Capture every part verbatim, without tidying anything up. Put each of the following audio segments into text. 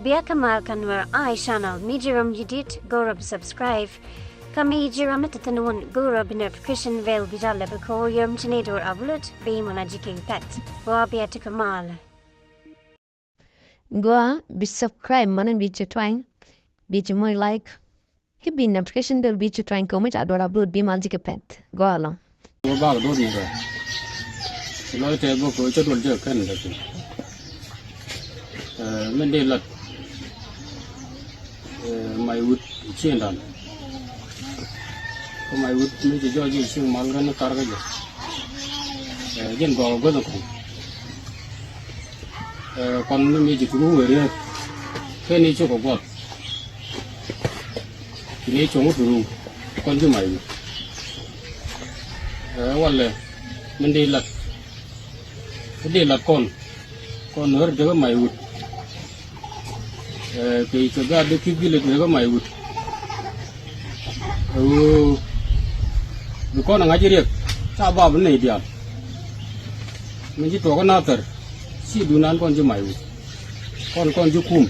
Bia kä mal kä Nuer Eye Channel, mi ji̱ rom ji̱ dit go̱o̱rä bi subscribe. Kä mi ji̱ rom mi te thi̱n wun go̱o̱rä bi notification bell bi jal lɛ bi ko̱o̱r yom ci ni do̱r upload bi mɔna ji̱ ki̱n pɛt. Gua bia ti kä mal. Gua bi subscribe mɔna bi ci twany, bi ci moc like. Ki bi notification bell bi ci twany kɛ mi ca do̱r upload bi mal ji̱ ki̱n pɛt. Gua lɔ. Wä bak duɔth ni rɔ. Ci lɔc tɛth bä kɛ cä duɔl jɛ kɛn dɛ piny. Ɛ, min di lat. Ɛ, may wut cieŋdan. Kä may wut mi ci jɔɔc ji̱ cieŋ mal ɣän kar kä jɛ. Ɛ, jin gɔɔk guäth kɔn. Ɛ, kɔn mi ci tuŋ wee riet. Kɛn i̱ cuk kɛ guɔth. Ci ni cuɔ̱ŋ thuru kɔn ji̱ may wut. Ɛ, walɛ min di lat. Di lat kɔn kɔn nuɔ̱r dee kä may wut. Ɛ, kɛ kɛ gaat dee ki̱th gi̱lɛ dee kä may wut. Ɛ, ɣöö bi kɔn ɛ ŋa̱c riɛk ca bap ni nɛy diaal. Min ci tuɔɔk kä nathɛr ci dunan kɔn ji̱ may wut. Kɔn kɔn ji̱ kum.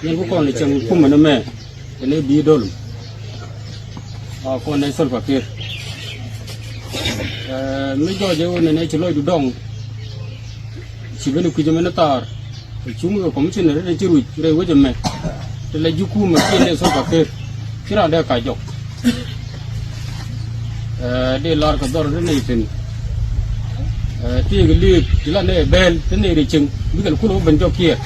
Yɛn ku kɔn cieŋ kum ɛn ɛmɛ. Ɛn ɛ bi̱i̱ do̱l. A kɔn ɛ Salva Kiir. Ɛ, mi jɔɔc ɛ ɣöö nɛnɛ ci lɔcdu dɔŋ. Ci ben kui̱c ɛmɛn ɛ thaar. Ɛ cuŋ kɛ commissioner ɛ ci ruc rɛy wec ɛmɛ. Ti la ji̱ kum ɛ kiɛn ɛ Salva Kiir. Ci raan dee ka jɔk. Ɛ, dee lar kɛ dhɔr ti nɛy thi̱n. Ɛ, ti kɛ li̱i̱k ti la nɛy bɛɛl ti nɛy rɛy cieŋ. Bikɛn kulɛ wä ben jɔk kiɛɛr.